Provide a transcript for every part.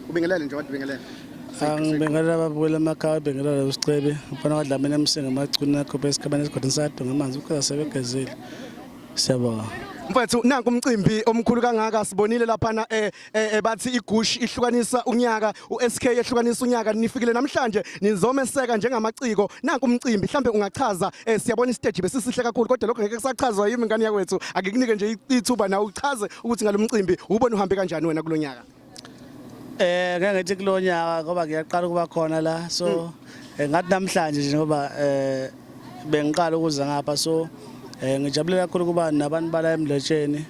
Ubingelele nje, wadibingelele. Angibingelela ababukeli emakhaya, bingelela uSicebi, umfana kaDlamini eMsinga emacuni akhuphe esikhabeni esigodini sadonga amanzi ukhoza sebegezile. Siyabonga. Mfethu, nanku umcimbi omkhulu kangaka sibonile laphana, bathi igush ihlukanisa unyaka, uSK ehlukanisa unyaka. Nifikile namhlanje nizomeseka njengamaciko. Nanku umcimbi, mhlambe ungachaza, siyabona istage besisihle kakhulu, kodwa lokho ngeke kusachazwa yimi, ngane yakwethu. Akunike nje ithuba nawe uchaze ukuthi ngalomcimbi ubone uhambe kanjani wena kulonyaka. Ngeke ngithi kulonyaka ngoba ngiyaqala ukuba khona la, so ngathi namhlanje nje ngoba bengiqala ukuza ngapha, so ngijabule kakhulu kuba nabantu bala eMdletsheni.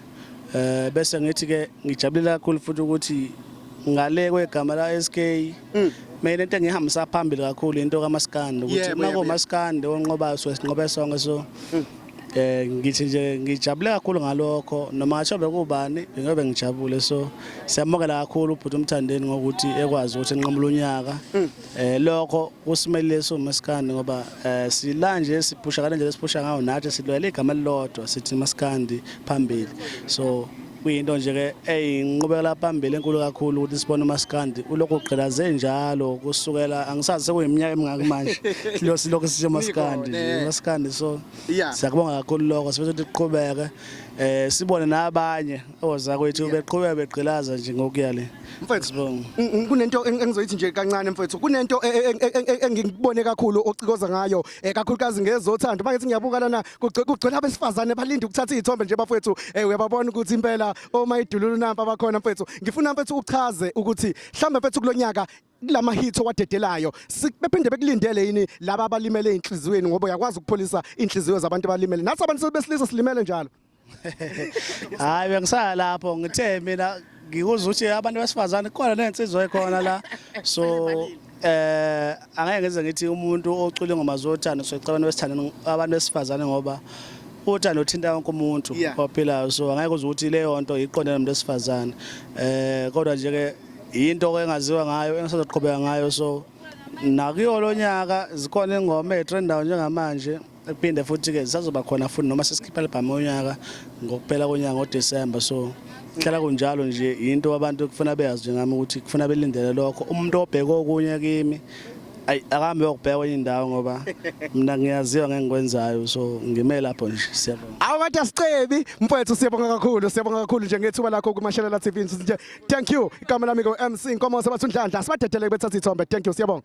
Bese ngithi ke ngijabule kakhulu futhi ukuthi ngale kwegama la SK, mina into engihambisa phambili kakhulu into kaMaskandi, ukuthi uma kumaskandi onqobayo so sinqobe sonke. So ngithi nje ngijabule kakhulu ngalokho, noma ngasho bekubani bengobe ngijabule. So siyamukela kakhulu ubhuti uMthandeni ngokuthi ekwazi ukuthi enqamule unyaka. Lokho kusimelile siwumaskandi ngoba sila nje siphusha ngale ndlela esiphusha ngayo, nathi silwela igama elilodwa, sithi maskandi phambili. So kuyinto nje ke eyinqubekela phambili enkulu kakhulu ukuthi sibone umaskandi ulokhu ugqilaze njalo kusukela, angisazi sekuyiminyaka emingaki manje lo silokhu sisho maskandi nje, maskandi. So siyakubonga kakhulu lokho, sifisa ukuthi kuqhubeke, sibone nabanye ozakwethu beqhubeka begqilaza nje ngokuya le. Mfethu, Sibonga. Kunento engizoyithi nje kancane, mfethu. Kunento engikubone kakhulu ocikoza ngayo, kakhulukazi ngezothando. Mangithi ngiyabuka lana kugcwele abesifazane balinde ukuthatha izithombe nje, bafethu. Uyababona ukuthi impela oma idululu nampa bakhona, mfethu. Ngifuna, mfethu, uchaze ukuthi mhlawumbe, mfethu, kulonyaka kulama hits owadedelayo bephinde bekulindele yini laba abalimele inhliziyweni, ngoba uyakwazi ukupholisa inhliziyo zabantu abalimele. Nathi abantu besilisa silimele njalo. Hayi, bengisaya lapho, ngithe mina ngikuzwa ukuthi abantu besifazane khona nensizwa ekhona la, so angeke ngize ngithi umuntu ocula ingoma zothando soca abantu besithanda abantu besifazane, ngoba uthando uthinta wonke umuntu ophilayo, so angeke uze ukuthi leyo nto iqonde nomuntu wesifazane. Kodwa nje ke into engaziwa ngayo engisazoqhubeka ngayo, so nakuyo lo nyaka zikhona ingoma ezitrendayo njengamanje, ekuphinde futhi ke zisazoba khona futhi noma sesikhipha album yonyaka ngokuphela konyaka ngoDecember. So kuhlala kunjalo nje, into abantu kufuna beyazi njengami ukuthi kufuna belindele lokho. Umuntu obheke okunye kimi, ayi, akahambe yokubheka kwenye indawo, ngoba mina ngiyaziwa ngengikwenzayo, so ngime lapho nje. Siyabonga. Awu kodwa Sicebi mfowethu, siyabonga kakhulu, siyabonga kakhulu nje ngethuba lakho kuMashelela TV nje. Thank you. Igama lami go MC Nkomo sabathundlandla, sibadedele bethatha ithombe. Thank you, siyabonga.